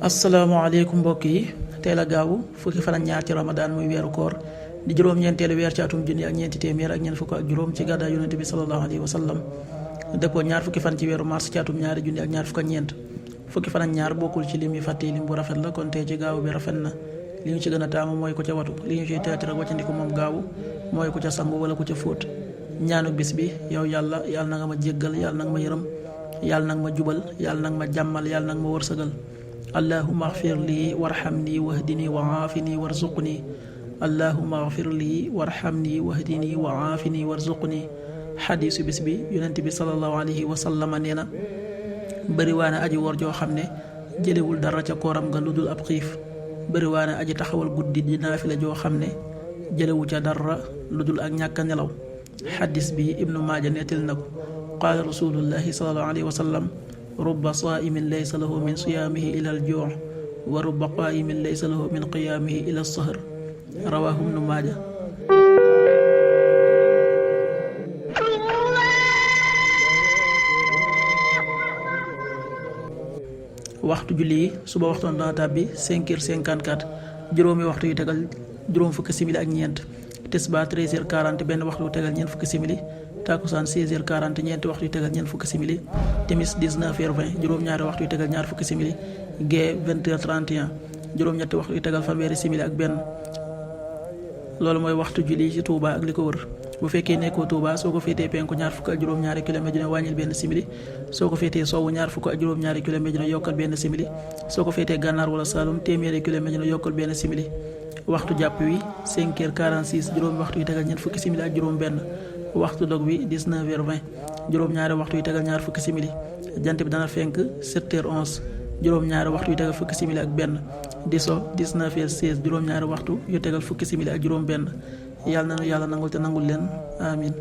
asalaamaaleykum mbokk yi tey la gaawu fukki fan ak ñaar ci ramadaan muy weeru koor di juróom-ñeenteelu weer ci atum junni ak ñeenti téeméer ak ñeent fukk ak juróom ci gàddaay yonente bi sallallahu alayhi wa sallam dëppoo ñaar fukki fan ci weeru mars ci atum ñaari junni ak ñaar fukk ak ñeent fukki fan ak ñaar bokkul ci lim yi fàtte lim bu rafet la kon tey ci gaawu bi rafet na li ñu ci gën a taamu mooy ku ca watu li ñu ciy teet rek waccandiku moom gaawu mooy ku ca sangu wala ku ca fóot ñaanu bis bi yow yàlla na nga ma jéggal yàlla na nga ma yërëm yàlla na nga ma jubal yàlla na nga ma jàmmal yàlla na nga ma wërsëgal allahumma axfir lii warxamni wahdini wa aafini warzuqni allahumma axfir lii warxamni wahdini wa aafini warzuqni xadiisu bis bi yonent bi sallallahu alayhi wa sallama nee na bëriwaane aji wor joo xam ne jëlewul dara ca kooram nga lu dul ab xiif bëriwaane aji taxawal guddi di naafila joo xam ne jëlewu ca dara lu dul ak ñàkk a nelaw xadis bi ibnu maaja nettali na ko qaala rasulullahi sallallahu alayhi wa sallam rubba saa'imin laysa lahu min siyaamihi ila al-juu' wa rubba qaa'imin laysa lahu min qiyaamihi ila as-sahr rawaahu ibnu maaja. waxtu julli yi suba waxtoon dana tàbbi 5h54 juróomi waxtu yu tegal juróom fukki simili ak ñeent tisbaar 13h40 benn waxtu yu tegal ñeent fukki simili takusaan 16h40 ñeenti waxtu yu tegal ñeent fukki simili timis 19h20 juróom-ñaari waxtu yu tegal ñaar fukki simili gee 20h31 juróom-ñetti waxtu yu tegal fanweeri simili ak benn loolu mooy waxtu julli ci Touba ak li ko wër bu fekkee nekkoo Touba soo ko féetee penku ñaar fukk ak juróom-ñaari kilomètre dina wàññil benn simili soo ko féetee sowwu ñaar fukk ak juróom-ñaari kilomètre dina yokkal benn simili soo ko féetee gànnaar wala Saloum téeméeri kilomètre dina yokkal benn simili waxtu jàpp wi 5h46 juróomi waxtu yu tegal ñeent fukki simili ak juróom benn waxtu dog wi 19h20 juróom-ñaari waxtu yu tegal ñaar fukki simili jant bi dana fenk 7h11 juróom-ñaari waxtu yu tegal fukki simili ak benn di so 19h16 juróom-ñaari waxtu yu tegal fukki simili ak juróom benn yàlla na nu yàlla nangul te nangul leen amin